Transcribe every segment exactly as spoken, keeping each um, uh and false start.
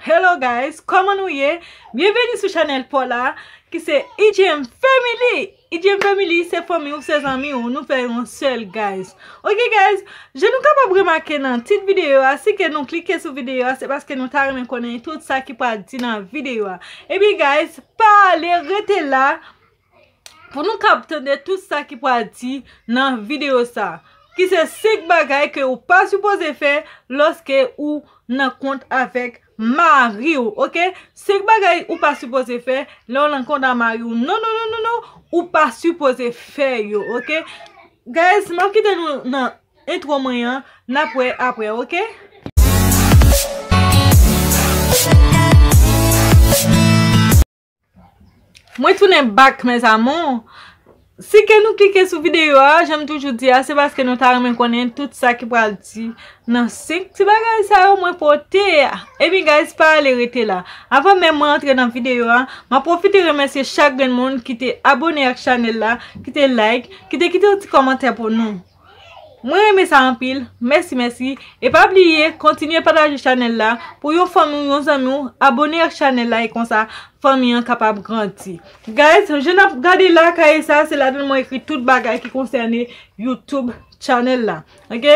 Hello guys, kòman nou ye? Byenveni sou chanèl pa w la, ki se E J M Family. E J M Family se fanmi w, se zanmi w, nou fè yon sèl guys. Ok guys, jan nou kapab remake nan tit videyo a, si ke nou klike sou videyo a, se paske nou ta renmen konnen tout sa ki pral di nan videyo a. Ebyen guys, pa ale, rete la pou nou kab tande tout sa ki pral di nan videyo sa, ki se senk bagay ke ou pa sipoze fè lòske ou nan kont avèk mari w, ok? Senk bagay ou pa sipoze fè lè w nan kont a mari w. Non, non, non, non, non, ou pa sipoze fè yo, ok? Guys, m ap kite nou nan entwo mwen an, n ap wè apre, ok? Mwen tounen back, mes amours. Si ke nou klike sou videyo a, jan m toujou di a, se paske nou ta renmen konnen tout sa ki pral di nan senk ti bagay sa yo mwen pote a. Ebyen guys, pa ale, rete la. Avan menm mwen antre nan videyo a, m ap pwofite remèsye chak grenn moun ki te abone ak chanèl la, ki te like, ki te kite yon ti kòmantè pou nou. Mwen renmen sa anpil. Mèsi, mèsi. E pa bliye, kontinye pataje chanèl la pou yon fanmi w, yon zanmi w abone ak chanèl la, e konsa fanmi an kapab grandi. Guys, jan n ap gade lakay sa, se ladan mwen ekri tout bagay ki konsène YouTube channel la. Ok?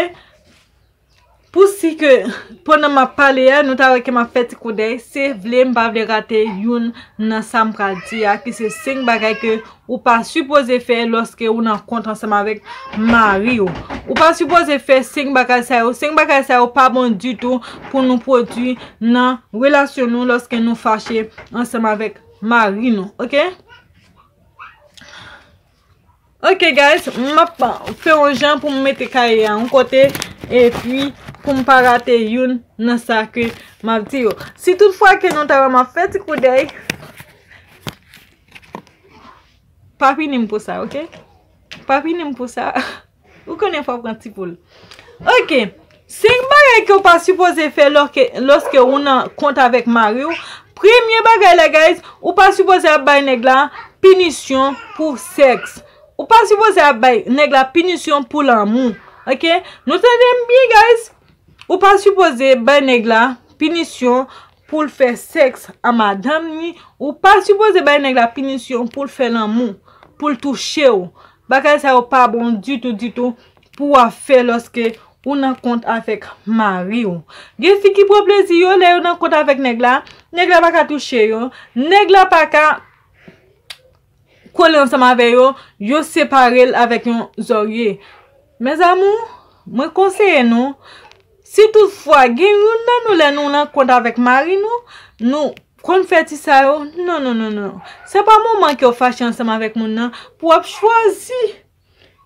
Pou si ke pandan m ap pale a, nou ta wè ke m ap fè ti koudèy, se vle m pa vle rate youn nan sa m pral di a, ki se senk bagay ke ou pa sipoze fè lòske ou nan kont ansanm avèk mari w. Ou pa sipoze fè senk bagay sa yo. Senk bagay sa yo pa bon ditou pou nou pwodui nan relasyon nou lòske nou fache ansanm avèk mari nou, ok? Ok guys, m ap fè yon jan pou m mete kaye a yon kote, epi pou m pa rate youn nan sa ke m ap di yo. Si toutfwa ke nou ta wè m ap fè ti koudèy, pa pini m pou sa, ok? Pa pini m pou sa. Ou konnen fò w pran ti poul. Ok. Senk bagay ke w pa sipoze fè lòske, lòske ou nan kont avèk mari w. Premye bagay la, guys, ou pa sipoze ap bay nèg la pinisyon pou sèks. Ou pa sipoze ap bay nèg la pinisyon pou lanmou. Ok? Nou tande m byen, guys? Ou pa sipoze bay nèg la pinisyon pou l fè sèks a madanm ni. Ou pa sipoze bay nèg la pinisyon pou l fè lanmou, pou l touche w. Bagay sa yo pa bon ditou, ditou pou w ap fè lòske ou nan kont avèk mari w. Gen fi ki pran plezi yo lè yo nan kont avèk nèg la, nèg la pa ka touche yo, nèg la pa ka kole ansanm avè yo, yo separe l avèk yon zòrye. Mes amours, mwen konseye nou, si toutfwa gen youn nan nou lè nou nan kont avèk mari nou, nou konn fè ti sa yo, non, non, non, non. Se pa moman ke w fache ansanm avèk moun nan pou w ap chwazi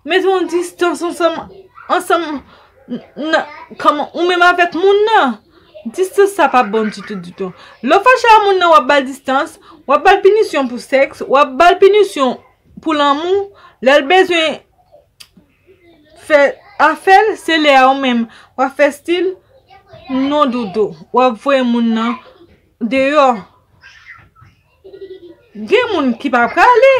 mete yon distans ansanm, ansanm, n-, nan, kòman, ou menm avèk moun nan. Distans sa pa bon ditou, ditou. Lè w fache a moun nan, w ap ba l distans, w ap ba l pinisyon pou sèks, w ap ba l pinisyon pou lanmou. Lè l bezwen fè afè l, se lè a ou menm w ap fè stil non doudou. W ap voye moun nan deyò. Gen moun ki pa prale.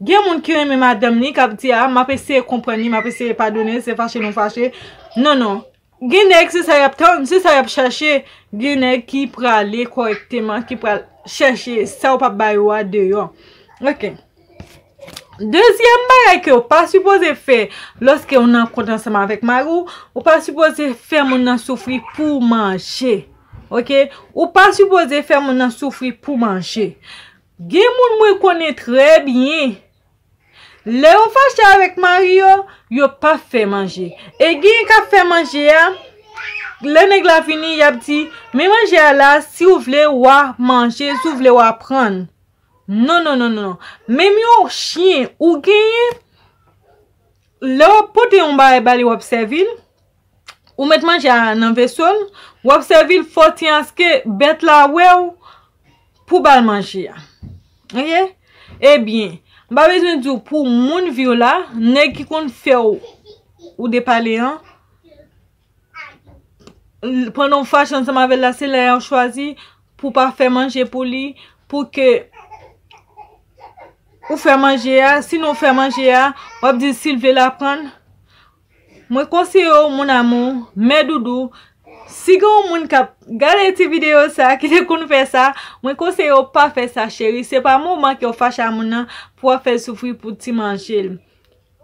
Gen moun ki renmen madanm li, k ap di, "A, m ap eseye konprann li, m ap eseye padone l, se fache nou fache." Non, non. Gen nèg, se sa y ap tann, se sa y ap chache. Gen nèg ki prale kòrèkteman, ki pral chèche sa w p ap ba yo a deyò. Ok. Dezyèm bagay ke w pa sipoze fè lòske w nan kont ansanm avèk mari w, ou pa sipoze fè moun nan soufri pou manje. Ok? Ou pa sipoze fè moun nan soufri pou manje. Gen moun mwen konnen trè byen. Lè yo fache avèk mari yo, yo pa fè manje. E gen k ap fè manje a, lè nèg la vini, y ap di, "Men manje a la, si w vle, w a manje, si w vle, w a pran." Non, non, non, non. Menm yon chen ou genyen, lè w ap pote yon bagay ba li, w ap sèvi l, ou met manje a nan veso l, w ap sèvi l fòtiyaske bèt la wè w pou ba l manje a. Ok? Ebyen, m pa bezwen di w pou moun vi w la, nèg ki konn fè w, ou depale an, l-, pandan w fache ansanm avè l la, se lè a w chwazi pou w pa fè manje pou li, pou ke ou fè manje a, sinon w fè manje a, w ap di l si l vle l a pran. Mwen konseye w, mon amour, mè doudou, Si gen yon moun k ap gade ti videyo sa, ki te konn fè sa, mwen konseye w pa fè sa, cheri. Se pa moman ke w fache a moun nan pou w ap fè l soufri pou ti manje l.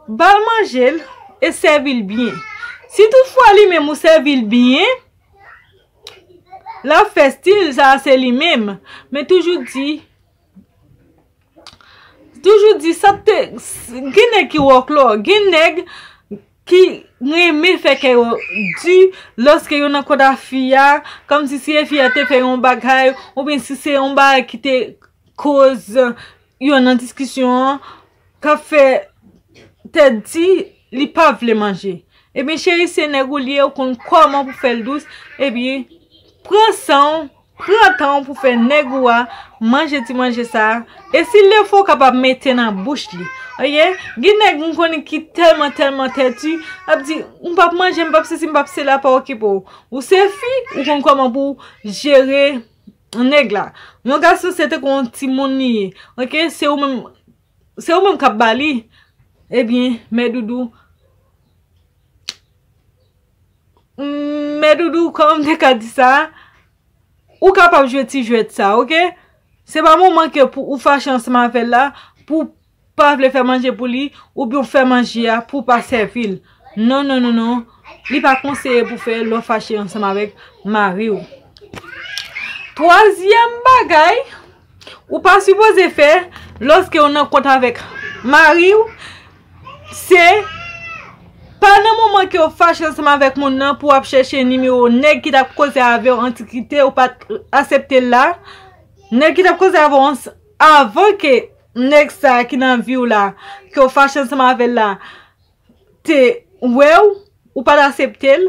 Ba l manje l e sèvi l byen. Si toutfwa li menm ou sèvi l byen, l ap fè stil sa, se li menm. Men toujou di, toujou di sa te, gen nèg ki wòklò, gen nèg ki renmen fè kè yo di lòske yo nan kont a fi a, kòmsi si e fi a te fè yon bagay, oubyen si se yon bagay ki te koz yo nan diskisyon an, k ap fè tèt di li pa vle manje. Ebyen, cheri, se nèg ou li ye, ou konn kòman pou fè l dous. Ebyen, pran san w, pran tan w pou fè nèg ou a manje ti manje sa a. E si l le fò, w kapab mete nan bouch li. Oke? Gen nèg m konnen ki tèlman, tèlman tèti, ap di, "M p ap manje, m p ap sesi, m p ap sela," pa okipe w. Ou se fi, ou konn kòman pou w jere nèg la. Yon gason se te kon yon timoun li ye. Oke? Se ou menm, se ou menm k ap ba li. Ebyen, mè doudou, mè doudou, kòman m te ka di sa? Ou kapab jwe ti jwèt sa, oke? Se pa moman ke pou ou fache ansanm avè l la, pou w pa vle fè manje pou li, oubyen w fè manje a pou w pa sèvi l. Non, non, non, non. Li pa konseye pou fè lè w fache ansanm avèk mari w. Twazyèm bagay, ou pa sipoze fè lòske w nan kont avèk mari w, se pa nan moman ke w fache ansanm avèk moun nan pou w ap chèche nimewo nèg ki t ap koze avè w antikite ou pa t aksepte l la. Nèg ki t ap koze avè w ans-, avan ke nèg sa ki nan vi w la, ke w fache ansanm avè l la, te wè w, ou pa t aksepte l,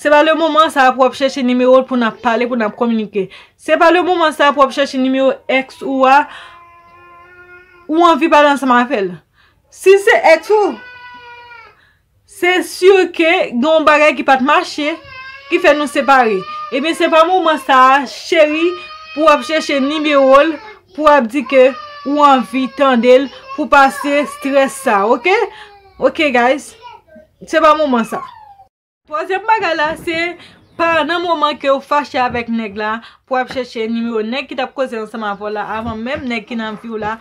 se pa le moman sa a pou w ap chèche nimewo l pou n ap pale, pou n ap kominike. Se pa le moman sa a pou w ap chèche nimewo èks ou a, ou anvi pale ansanm avè l. Si se èks ou, se si ke gen yon bagay ki pa t mache, ki fè nou separe. Ebyen, se pa moman sa a, cheri, pou w ap chèche nimewo l, pou w ap di ke ou anvi tande l, pou pase strès sa, oke? Oke, guys. Se pa moman sa. Twazyèm bagay la, se pa nan moman ke w fache avèk nèg la, pou w ap chèche nimewo nèg ki t ap koze ansanm avè w la, avan menm nèg ki nan vi w la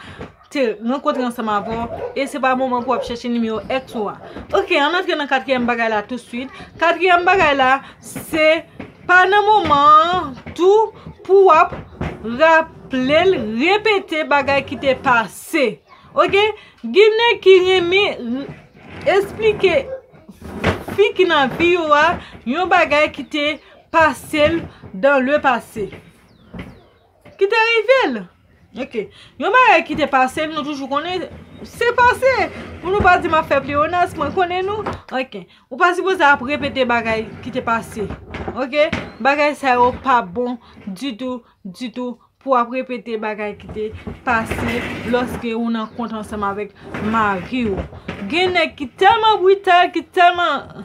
te rankontre ansanm avè w, e se pa moman pou w ap chèche nimewo èks ou a. Oke, ann antre nan katriyèm bagay la tousuit. Katriyèm bagay la, se pa nan moman an tou pou w ap raple l, repete bagay ki te pase. Oke? Gen nèg ki renmen eksplike fi ki nan vi yo a yon bagay ki te pase l dans le passé. Ki te rive l. Oke. Yon bagay ki te pase l, nou toujou konnen se pase. Pou nou pa di m ap fè pleyonas, mwen konnen nou. Oke. Ou pa sipoze ap repete bagay ki te pase. Oke? Bagay sa yo pa bon ditou, ditou. Pou w ap repete bagay ki te pase lòske ou nan kont ansanm avèk mari w. Gen nèg ki tèlman brital, ki tèlman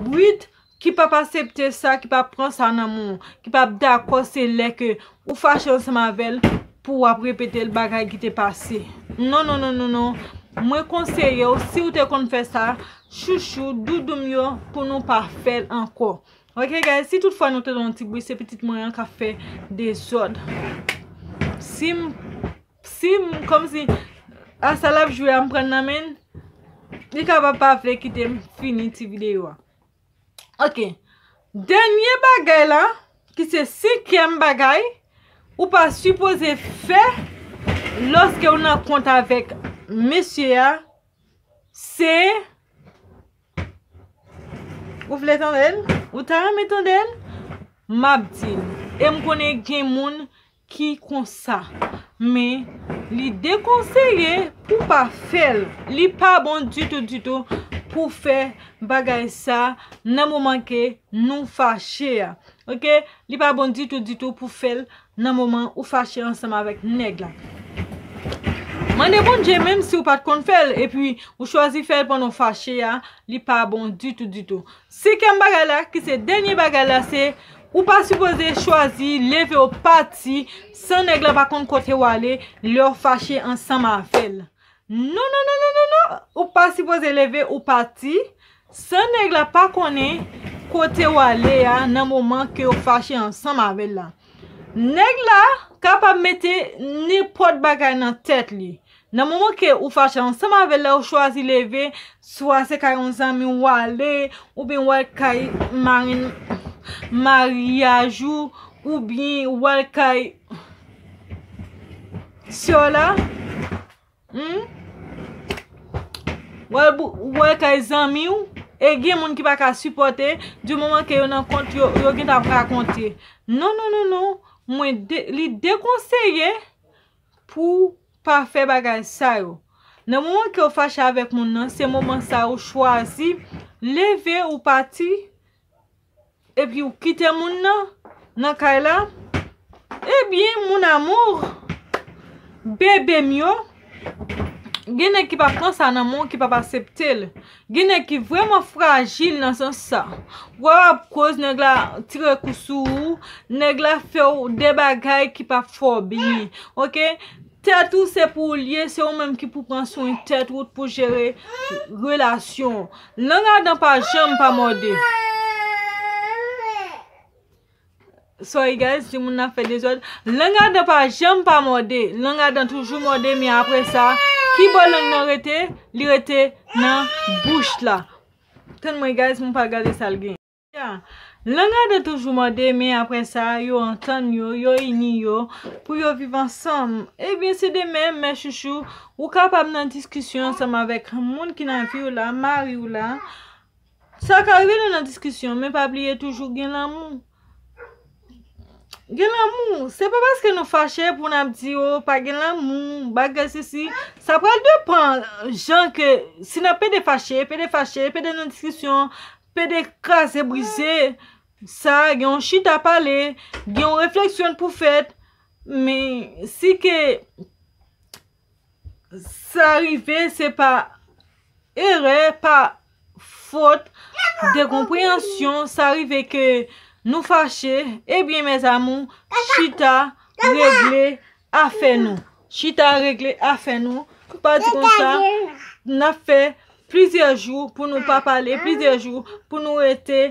brit, ki p ap aksepte sa, ki p ap pran sa nan men w, ki p ap dakò se lè ke ou fache ansanm avè l pou w ap repete l bagay ki te pase. Non, non, non, non, non. Mwen konseye w, si w te konn fè sa, chouchou, doudoum yo, pou nou pa fè l ankò. Ok, guys, si toutfwa nou tande yon ti bri, se pitit mwen an k ap fè dezòd. Si m, si m, kòmsi, a sa l ap jwe a, m pran nan men l, li kapab pa vle kite m fini ti videyo a. Ok. Dènye bagay la, ki se senkyèm bagay, ou pa sipoze fè lòske w nan kont avèk mesye a, se Ou vle tande l? Ou ta renmen tande l? M ap di l. E m konnen gen moun ki konsa. Men, li dekonseye pou w pa fè l. Li pa bon ditou, ditou pou w fè bagay sa nan moman ke nou fache a. Ok? Li pa bon ditou, ditou pou w fè l nan moman ou fache ansanm avèk nèg la. Mande Bondye, menm si w pa t konn fè l, epi ou chwazi fè l pandan w fache a, li pa bon ditou, ditou. Senkyèm bagay la, ki se dènye bagay la, se ou pa sipoze chwazi leve w pati san nèg la pa konn kote w ale lè w fache ansanm avè l. Non, non, non, non, non, non. Ou pa sipoze leve ou pati san nèg la pa konnen kote w ale a nan moman ke w fache ansanm avè l la. Nèg la kapab mete nenpòt bagay nan tèt li. Nan moman ke ou fache ansanm avè l la, ou chwazi leve, swa se kay yon zanmi w ale, oubyen w al kay marenn maryaj ou, oubyen w al kay sè w la, hmm? W al bou-, w al kay zanmi w, e gen moun ki pa ka sipòte, di moman ke yo nan kont yo, yo gentan ap rakonte. Non, non, non, non. Mwen de-, li dekonseye pou pa fè bagay sa yo. Nan moman ke w fache avèk moun nan, se moman sa ou chwazi leve ou pati, epi ou kite moun nan nan kay la. Ebyen, mon amour, bebe m yo, gen nèg ki pa pran sa nan men w, ki pa aksepte l. Gen nèg ki vrèman frajil nan sans sa. W ap koz, nèg la tire kou sou ou, nèg la fè w de bagay ki p ap fè w byen. Oke? Tèt ou se pou ou l ye, se ou menm ki pou pran swen tèt ou, pou jere relasyon w. Lang adan pa janm pa mòde. Sorry guys, timoun nan fè dezòd. Lang adan pa janm pa mòde. Lang adan toujou mòde, men apre sa, ki bò lang nan rete? Li rete nan bouch la. Tann mwen guys, mwen pa gade sa l gen. Ya. Lang adan toujou mòde, men apre sa, yo antann yo, yo ini yo, pou yo viv ansanm. Ebyen, se de menm, mè chouchou, ou kapab nan diskisyon ansanm avèk moun ki nan vi w la, mari w la. Sa ka rive nou nan diskisyon, men pa bliye toujou gen lanmou. Gen lanmou. Se pa paske nou fache pou n ap di, "O, pa gen lanmou, bagay sesi." Sa pral depan jan ke, si n ap pede fache, pede fache, pede nan diskisyon, pede kraze brize, sa gen yon chita pale, gen yon refleksyon pou fèt, men si ke sa rive, se pa erè, pa fot de konpreyansyon, sa rive ke nou fache, ebyen, mes amours, chita, regle afè nou. Chita, regle afè nou. Pa di konsa, n ap fè plizyè jou pou nou pa pale, plizyè jou pou nou rete,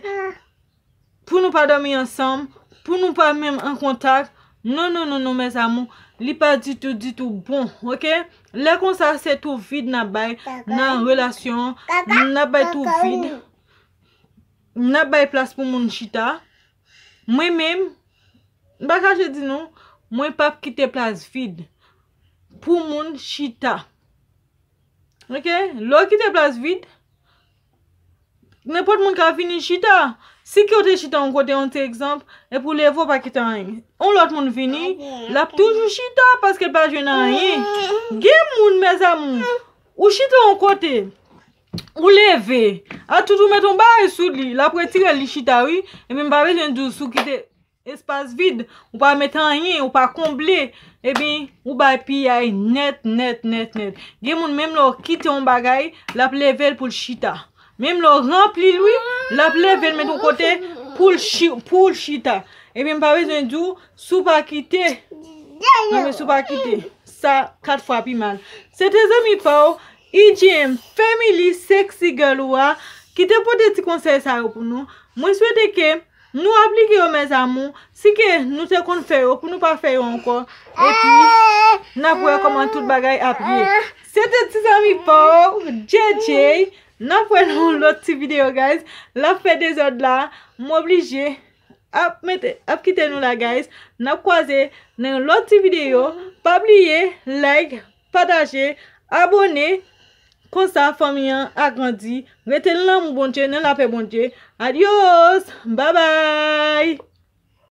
pou nou pa dòmi ansanm, pou nou pa menm an kontak. Non, non, non, non, mes amours, li pa ditou, ditou bon, oke? Lè konsa, se tou vid n ap bay nan relasyon, n ap bay tou vid, n ap bay plas pou moun chita. Mwen menm, m pa kache di nou, mwen p ap kite plas vid pou moun chita. Oke? Lè w kite plas vid, nenpòt moun ka vini chita. Si ke w te chita yon kote, yon ti egzanp, epi w leve w pa kite anyen. Yon lòt moun vini, l ap toujou chita paske l pa jwenn anyen. Gen moun, mes amours, ou chita yon kote, ou leve, a tout ou met yon bagay sou li, l ap retire l, li chita, wi. Epi m pa bezwen di w si w kite espas vid, ou pa met anyen, ou pa konble, ebyen, ou bay piyay nèt, nèt, nèt, nèt. Gen moun, menm lè w kite yon bagay, l ap leve l pou l chita. Menm lè w ranpli l, wi, l ap leve l met yon kote pou l chi-, pou l chita. Ebyen, m pa bezwen di w, si w pa kite, non, men si w pa kite, sa kat fwa pi mal. Se te zanmi pa w, E J M Family Sexy Girl ou a, ki te pote ti konsèy sa yo pou nou. Mwen swete ke nou aplike yo, mes amours. Si ke nou te konn fè yo, pou nou pa fè yo ankò. Epi, n ap wè kòman tout bagay ap ye. Se te ti zanmi pa w, J J. N ap wè nan yon lòt ti videyo, guys. L ap fè dezòd la. M oblije ap mete, ap kite nou la, guys. N ap kwaze nan yon lòt ti videyo. Pa bliye, like, pataje, abòne. Konsa, fanmi an a grandi. Rete nan lanmou Bondye, nan lapè Bondye. Adios! Babay!